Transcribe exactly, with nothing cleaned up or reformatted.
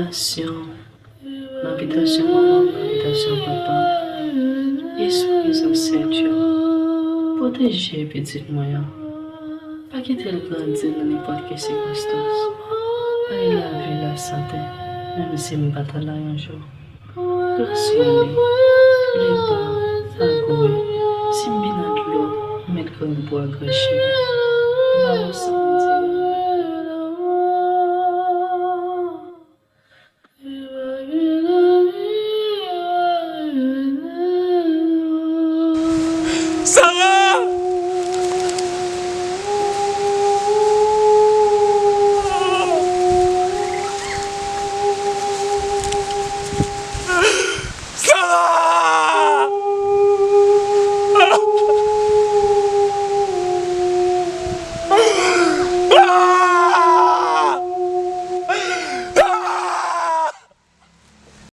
Nan abitasyon manman m, nan abitasyon papa m, espri zansèt yo, pwoteje pitit mwen an. Pa kite l grandi nan nenpòt ki sikonstans. Bay lavi, lasante, menm si m pa ta la yon jou. Pran swen li. Lepa, agoure, si m vin nan dlo, m met grangou pou agranchi. Ba yo san mantira. Sara!